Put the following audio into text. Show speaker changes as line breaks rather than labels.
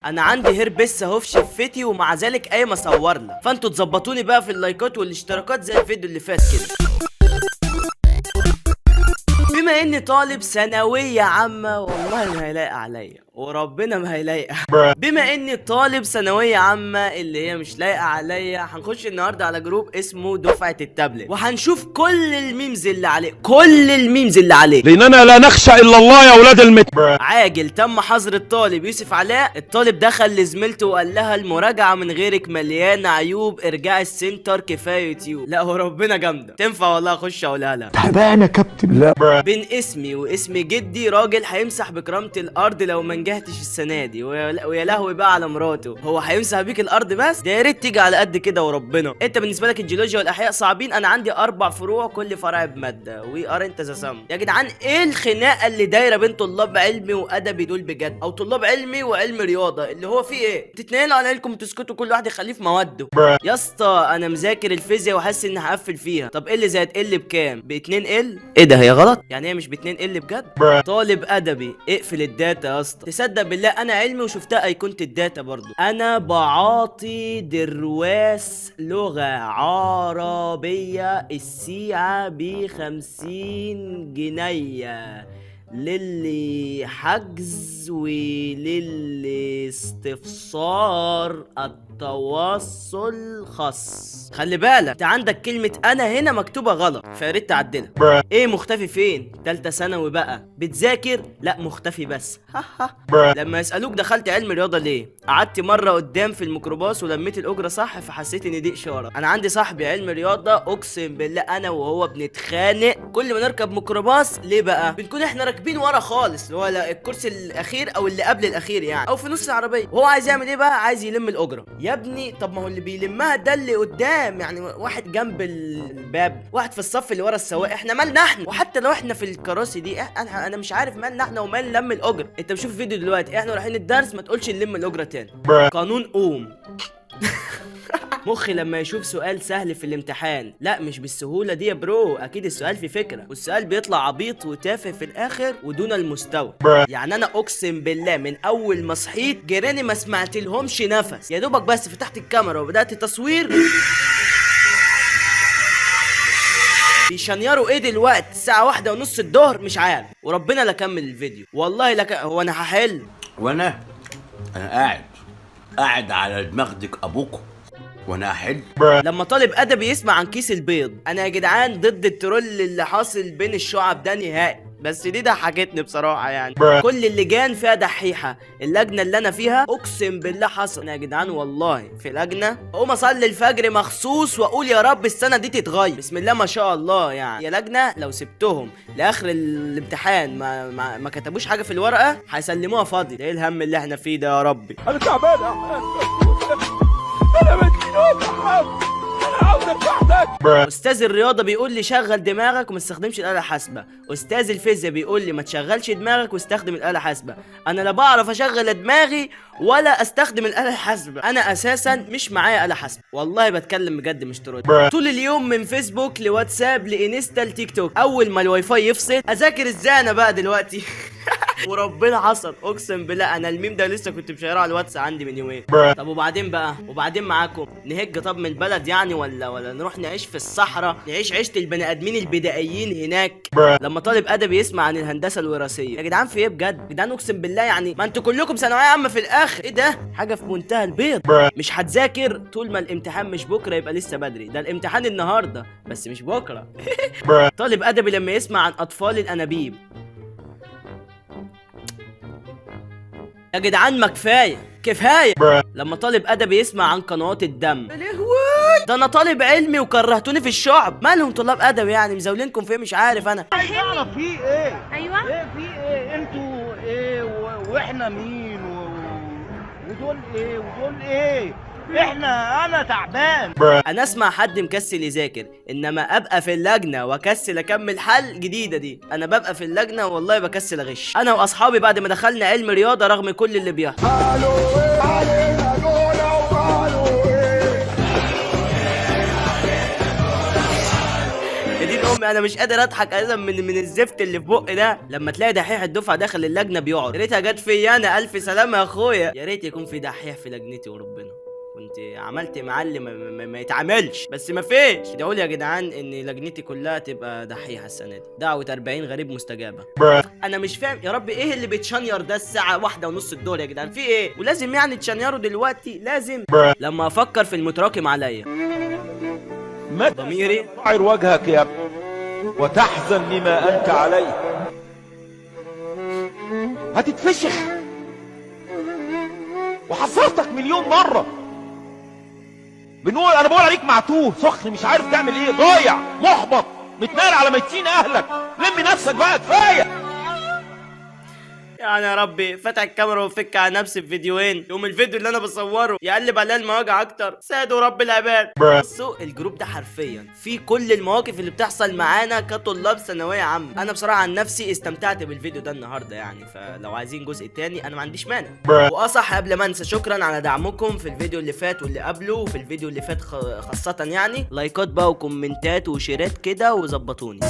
انا عندي هيربس اهو في شفتي، ومع ذلك قايم اصور لك، فانتوا تظبطوني بقى في اللايكات والاشتراكات زي الفيديو اللي فات كده. بما اني طالب ثانوية عامة، والله ما هيلاقي عليا، وربنا ما هيلاقي. بما اني طالب ثانوية عامة اللي هي مش لايقة عليا، هنخش النهارده على group اسمه دفعه التابلت، وهنشوف كل ال memes اللي عليه، كل ال memes اللي عليه.
لأننا لا نخشى إلا الله يا أولاد المت.
عاجل، تم حظر الطالب يوسف علاء. الطالب دخل لزميلته وقال لها المراجعة من غيرك مليانة عيوب، ارجعي السنتر كفاية يوتيوب. لا وربنا جامدة، تنفع والله، اخش اقولها لها.
تعبان يا كابتن. لا.
بين اسمي واسم جدي راجل هيمسح بكرامة الارض لو ما نجحتش السنة دي، ويا لهوي بقى على مراته، هو هيمسح بيك الارض بس؟ ده يا ريت تيجي على قد كده وربنا. انت بالنسبة لك الجيولوجيا والاحياء صعبين، انا عندي 4 فروع كل فرع بمادة. we are انت the same. يا جدعان ايه الخناقة اللي دايرة بين طلاب علمي وادبي دول بجد، او طلاب علمي وعلم رياضة، اللي هو في ايه؟ تتنقلوا على عيلكم وتسكتوا، كل واحد يخليه في مواده. يا اسطى انا مذاكر الفيزياء وحاسس اني هقفل فيها. طب ال زائد ال بكام؟ ب 2 ال؟ ايه ده، هي غلط؟ يعني هي مش ب 2 ال بجد؟ طالب ادبي اقفل ال data يا اسطى. تصدق بالله انا علمي وشفتها ايقونة ال data برضو. انا بعاطي درواس لغة عربية السيعه ب 50 جنيه للي حجز وللي استفسار التواصل خاص. خلي بالك انت عندك كلمة انا هنا مكتوبة غلط، فياريت تعدلها. ايه مختفي فين؟ تالتة ثانوي بقى بتذاكر؟ لا مختفي بس. لما يسألوك دخلت علم رياضة ليه؟ قعدت مرة قدام في الميكروباص ولميت الأجرة صح، فحسيت إن دي إشارة. أنا عندي صاحبي علم رياضة، أقسم بالله أنا وهو بنتخانق كل ما نركب ميكروباص. ليه بقى؟ بنكون إحنا راكبين ورا خالص، اللي هو الكرسي الأخير أو اللي قبل الأخير يعني، أو في نص العربية، وهو عايز يعمل إيه بقى؟ عايز يلم الأجرة. يا ابني طب ما هو اللي بيلمها ده اللي قدام، يعني واحد جنب الباب، واحد في الصف اللي ورا السواق، إحنا مالنا إحنا؟ وحتى لو إحنا في الكراسي دي، أنا مش عارف مالنا إحنا ومال لم الأجرة. أنت بتشوف الفيديو دلوقتي إحنا رايحين الدرس، ما تقولش نلم الأجرة تاني. قانون قوم. مخي لما يشوف سؤال سهل في الامتحان، لا مش بالسهولة دي يا bro، أكيد السؤال فيه فكرة، والسؤال بيطلع عبيط وتافه في الآخر ودون المستوى. يعني أنا أقسم بالله من أول ما صحيت جيراني ما سمعت لهمش نفس، يا دوبك بس فتحت الكاميرا وبدأت التصوير. بيشنيروا ايه دلوقتي الساعة 1:30 الظهر؟ مش عارف، وربنا لا كمل الفيديو والله لا هو أنا هحل؟
وانا قاعد على دماغك ابوكم وانا احل.
لما طالب ادبي يسمع عن كيس البيض، انا يا جدعان ضد ال troll اللي حاصل بين الشعب ده نهائي، بس دي ضحكتني بصراحة يعني. كل اللجان فيها دحيحه، اللجنة اللي انا فيها اقسم بالله حصل. انا يا جدعان والله في لجنة اقوم اصلي الفجر مخصوص واقول يا رب السنة دي تتغير، بسم الله ما شاء الله. يعني يا لجنة لو سبتهم لاخر الامتحان ما كتبوش حاجة في الورقة هيسلموها فاضي. ده ايه الهم اللي احنا فيه ده يا ربي؟
أنا تعبان يا حاج، أنا مجنون يا حاج، أنا عاوز أرتاح.
استاذ الرياضة بيقول لي شغل دماغك وما تستخدمش الاله الحاسبة، استاذ الفيزياء بيقول لي ما تشغلش دماغك واستخدم الاله الحاسبة. انا لا بعرف اشغل دماغي ولا استخدم الاله الحاسبة، انا اساسا مش معايا اله حاسبه، والله بتكلم بجد مش troll. طول اليوم من فيسبوك لواتساب لانستا لتيك توك، اول ما الواي فاي يفصل اذاكر ازاي انا بقى دلوقتي؟ وربنا حصل، اقسم بالله انا الميم ده لسه كنت مشيره على الواتس عندي من يومين. طب وبعدين بقى، وبعدين معاكم نهج طب من البلد يعني، ولا نروح نعيش في الصحراء، نعيش عيشه البني ادمين البدائيين هناك؟ لما طالب ادبي يسمع عن الهندسة الوراثية، يا جدعان في ايه بجد؟ يا جدعان اقسم بالله يعني ما انتوا كلكم ثانوية عامة في الاخر، ايه ده؟ حاجة في منتهى البيض. مش هتذاكر طول ما الامتحان مش بكره، يبقى لسه بدري، ده الامتحان النهارده بس مش بكره. طالب ادبي لما يسمع عن اطفال الانابيب، يا جدعان ما كفاية كفاية. لما طالب ادبي يسمع عن قنوات الدم، ده انا طالب علمي وكرهتوني في الشعب، مالهم طلاب ادبي يعني مزاولينكم في ايه؟ مش عارف انا.
عايز اعرف في ايه؟
ايوه
ايه في ايه؟ انتوا ايه واحنا مين ودول ايه ودول ايه؟ احنا انا تعبان.
انا اسمع حد مكسل يذاكر، انما ابقى في اللجنة واكسل اكمل حل جديدة دي، انا ببقى في اللجنة والله بكسل اغش. انا واصحابي بعد ما دخلنا علم رياضة رغم كل اللي بيحصل. يا دين امي انا مش قادر اضحك اساسا من الزفت اللي في بقي ده. لما تلاقي دحيح الدفعة داخل اللجنة بيقعد، يا ريتها جت فيا انا، الف سلامه يا اخويا. يا ريت يكون في دحيح في لجنتي وربنا، كنت عملت معلم ما يتعملش، بس ما فيش. ادعوا لي يا جدعان ان لجنتي كلها تبقى دحيحه السنة دي، دعوه 40 غريب مستجابة. انا مش فاهم يا رب ايه اللي بيتشنير ده الساعة 1:30 الظهر يا جدعان، في ايه؟ ولازم يعني تشنيروا دلوقتي؟ لازم. لما افكر في المتراكم عليا
متى
ضميري
تعر وجهك يا وتحزن لما انت عليه؟ هتتفشخ، وحذرتك مليون مرة. بنقول انا بقول عليك معتوه سخن، مش عارف تعمل ايه، ضايع، محبط، متنال على ميتين اهلك. لم نفسك بقى، كفاية.
يعني يا ربي فتح الكاميرا وفك على نفسي في فيديوهين، يقوم الفيديو اللي انا بصورة يقلب عليا المواجع اكتر. سادوا رب العباد. بصوا ال group ده حرفيا في كل المواقف اللي بتحصل معانا كطلاب ثانوية عامة. انا بصراحة عن نفسي استمتعت بالفيديو ده النهارده يعني، فلو عايزين جزء تاني انا ما عنديش مانع. واصح قبل ما انسى، شكرا على دعمكم في الفيديو اللي فات واللي قبله، وفي الفيديو اللي فات خاصة يعني لايكات بقى وكومنتات وشيرات كده وظبطوني.